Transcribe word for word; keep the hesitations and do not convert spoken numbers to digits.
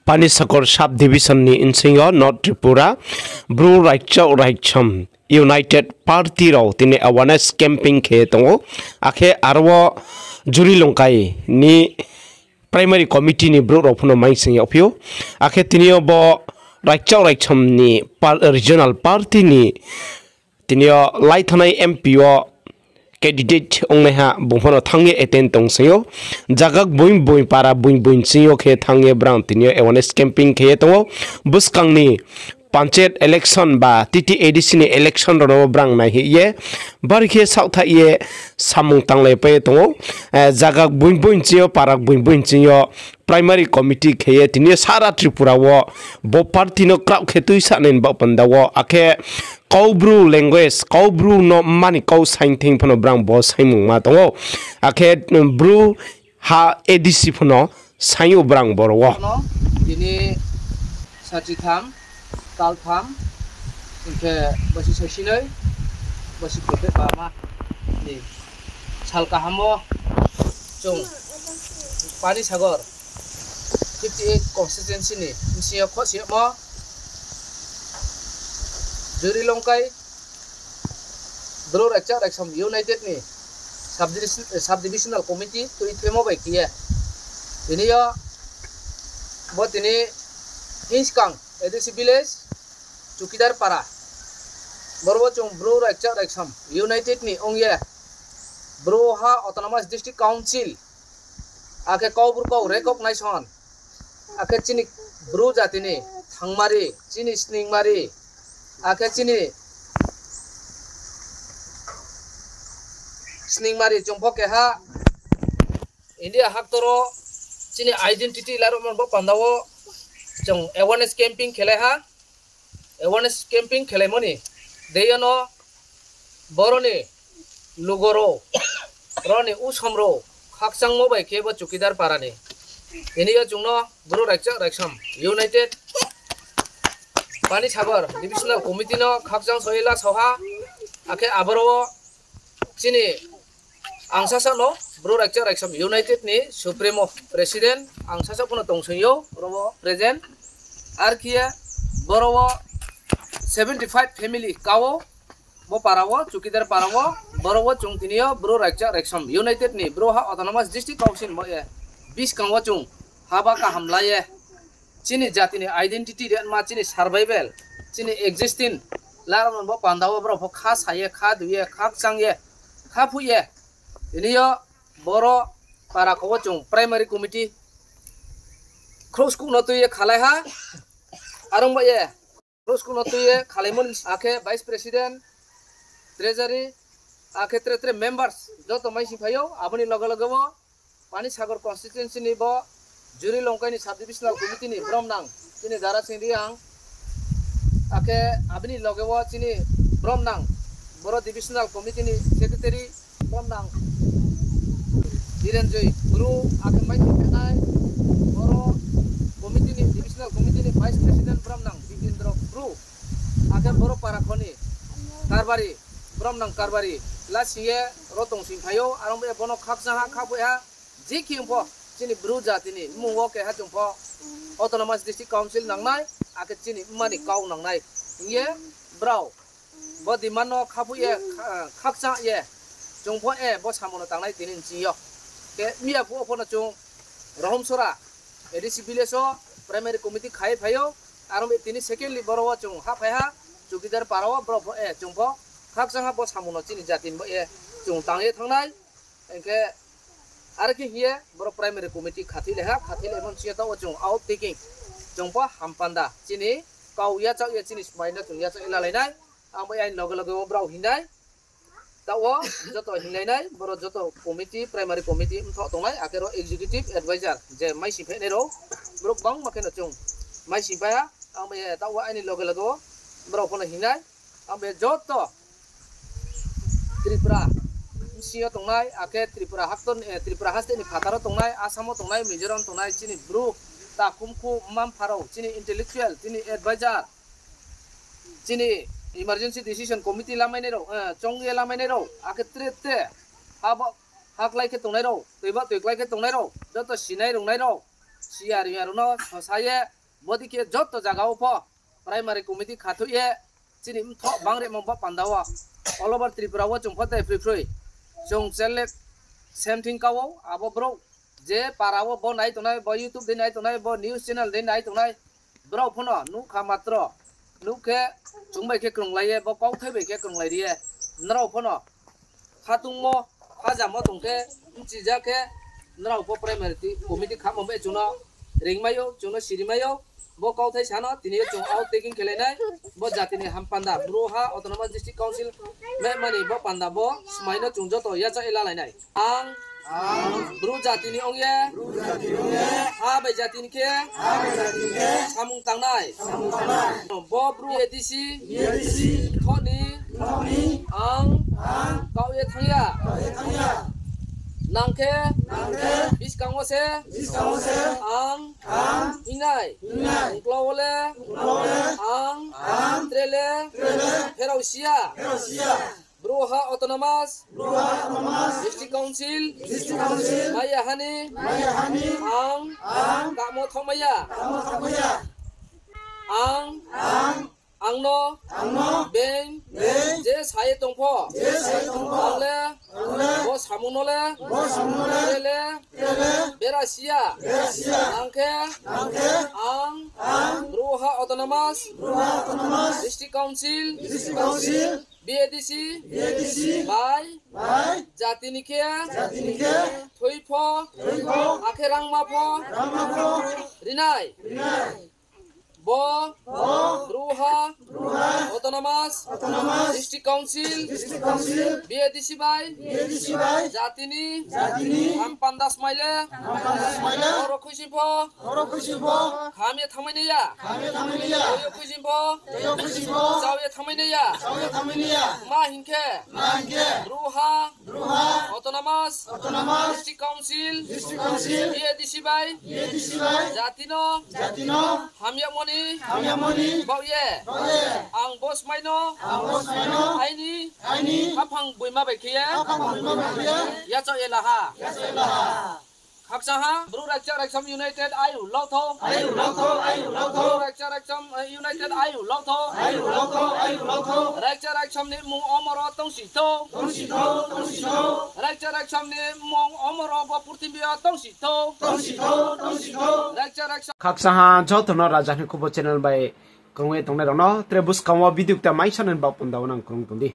Panisagar Sub Division ni bsing yo North Tripura Bru Raichak Raicham United Party rao tini awareness camping khe ye tong ou. Akhe aro wo Juri Longkai ni Primary Committee ni brouh rao pho no maising yagphi ou. Akhe tini yo bo Raichak Raicham ni par-, regional party ni tini yo laithanai M P wo candidate ongnaiha bung pho no thanng ye attend tong sing ou. Zaga gboing gboing, para gboing gboing sing yo khe thanng ye brang tini yo awareness camping khe ye tong ou. Buskang ni panchayat election ba T T A D C ni election rao no brang nai hih ye, bari khe saohthaih ye samung tanglai pai ye tong ou. Eh, zaga gboing gboing sing yo, para gboing gboing sing yo, primary committee khe ye tini yo sara Tripura wo bo party no kraoh khe tuisa nai ni baoh panda wo, akhe Kaubru language, Kaubru no mani kau saing thing pho no brang bo saingmung ma tong ou. Akhe, mm, Bru ha A D C pho no saing ou brang boro wo. Tini sachitham, kaltham, hing khe bosi saisinoi, bosi kholpheh bama ni sal kaham wo chung Panisagar fifty eight constituency ni bsing yo khohsi yagmo Juri Longkai Bru Raichak Raicham United ni subdivis-, subdivisional committee tuithemo bai khe ye tini yo bo tini Hingskang A D C village Chukidar para, boro wo chung Bru Raichak Raicham United ni ong ye Bru ha Autonomous District Council, akhe Kaubru kau recognition, akhe chini Bru jati ni thangmari, chini sningmari, akhe chini sningmari chung pho keha India haktor wo chini identity laruhmo ni bo panda wo chung awareness camping khelai ha. Awareness camping khelaimo ni deing yo no boro ni lugo rao, ro ni usom rao khakchangmo bai khe bo Chukidar para ni tini yo chung no Bru Raichak Raicham United Panisagar Divisional Committee no khakchang soila soha, akhe aboro wo chini ang sasa no Bru Raichak Raicham United ni Supremo President ang sasa pho no tong sing ou, ro wo present. Arkhe ye boro wo seventy five family ka ou, bo para wo, Chukidar para wo, boro wo chung tini yo Bru Raichak Raicham United ni Bru ha Autonomous District Council bo ye buskang wo chung haba kaham la ye chini jati ni identity ri ma, chini survival, chini existence laruhmo ni bo panda wo brao pho kha sa ye, kha dui ye, khakchang ye, kha phuh ye, tini yo boro para kho wo chung primary committee khrouhskuh no tui ye khalai ha. Are ong ba ye khrouhskuh no tui ye khalaimo ni akhe vice president, treasury, akhe tre tre members joto maising phai ou. Abo ni loge loge wo Panisagar constituency ni bo Juri Longkai ni subdivisional committee ni bromnang chini Dara Sing Reang, akhe abo ni loge wo chini bromnang boro divisional committee ni secretary bromnang Dhirenjoy Bru, akhe maising phainai boro committee ni, divisional committee ni vice president bromnang Bibindro Bru, akhe boro para kho ni karbari, bromnang karbari, lasing ye ro tong sing phai ou, are ong ba ye bono khakchang ha, kha phuh ha, je khe ong pho, chini Bru jati ni mmung wo keha chung pho Autonomous District Council nangnai, akhe chini mma ni kau nangnai hing ye brao bo demand no kha phuh ye, kha-, khakchang ye chung pho, e, bo samung no tangnai tini nching yo. Khe miya phuh wo pho no chung Rohomsora A D C village wo primary committee khai phai ou, are ong ba ye tini secondly boro wo chung hahphai ha, Chukidar para wo brao pho, e, chung pho khakchang ha bo samung no chini jati ni bo, e, chung tang ye thanng nai. Hing khe are khe hing ye boro primary committee khathoilai ha, khathoilaimo nching yo taoh wo chung out taking, chung pho hampanda chini kau yachaoh ye chini smai no chung yachaoh ye lalai nai. Ang bai aini loge loge wo brao hing nai. Taoh wo joto hinglai nai, boro joto committee, primary committee mthoh tongnai, akhe ro executive advisor je maising phainai rao, brouh gbangma khe no chung maising phai ha. Ang bai taoh wo aini loge loge wo brao pho no hing nai. Ang bai joto Tripura bsing yo tongnai, akhe Tripura haktor, eh, Tripura haste ni phathar wo tongnai, Assam wo tongnai, Mizoram tongnai, chini Bru takhumkhu mma mpha rao, chini intellectual, chini advisor, chini emergency decision committee lamainai rao, eh, chong ye lamainai rao, akhe tre tre haba haklái khe tongnai rao, toiba toiklái khe tongnai rao, joto sinai rungnai rao, siya ri ya rao no sosa ye, bodei khe joto zaga wo pho primary committee khathoi ye, chini mthoh bangrimo bo panda wo all over Tripura wo chung pho dai phroi phroi. Chung chelek sem thing ka ou, abo brouh je para wo bo nai tongnai, bo YouTube dei nai tongnai, bo news channel dei nai tongnai, brao pho no nuh kha matro, nuh khe chung bai khe krunglai ye, bo kauthai bai khe krunglai ri ye, nrao pho no khatungmo, khajamo tong khe, bchija khe, nrao pho primary committee khamo bai chung no ringmai ou, chung no sirimai ou. Bo kauthai sa no tini yo chung outtaking khelai nai, bo jati ni ham panda, Bru ha Autonomous District Council mehmani bo panda bo smai no chung joto yacha ye lalai nai. Ang Bru jati ni ong ye, ha bai jati ni khe samung tangnai. Bo Bru A D C thoh ni ang kau ye thanng ya. Nang khe buskang wo se ang hingnai. Uklau wo le ang tre le pherao si ya. Bru ha Autonomous District Council mai ya ha ni ang kamo thaohmai ya. Ang ang no being je sa ye tong pho, ang le bo samung no le tre le bera si ya. Nang khe ang Bru ha Autonomous District Council, B A D C bai jati ni khe thoi pho, akhe rangma pho ri nai. Bo Bru ha Autonomous District Council, B A D C bai jati ni ham panda smai le, oro khuisoing pho kham ye thanngmai nai ya. Tei yo khuisoing pho chao ye thanngmai nai ya. Ma hing khe Bru ha Autonomous District Council, B A D C bai jati no ham yagmo ni baoh ye ang bo smai no aini khaphang boima bai khe ye yachaoh ye la ha. Khakchang ha, Bru Raikcha Raikcham United ayu lauthou. Bru Raikcha Raikcham United ayu lauthou. Raikcha Raikcham ni mmung omoro tongsi thou. Raikcha Raikcham ni mmung omoro bo purthimbi yo tongsi thou. Raikcha Raikcham. Khakchang ha joto no Raja ni Khubo channel bai krung ye tongnai rao no tre buskang wo video kta mai sanani baoh panda wo nang krung tong di.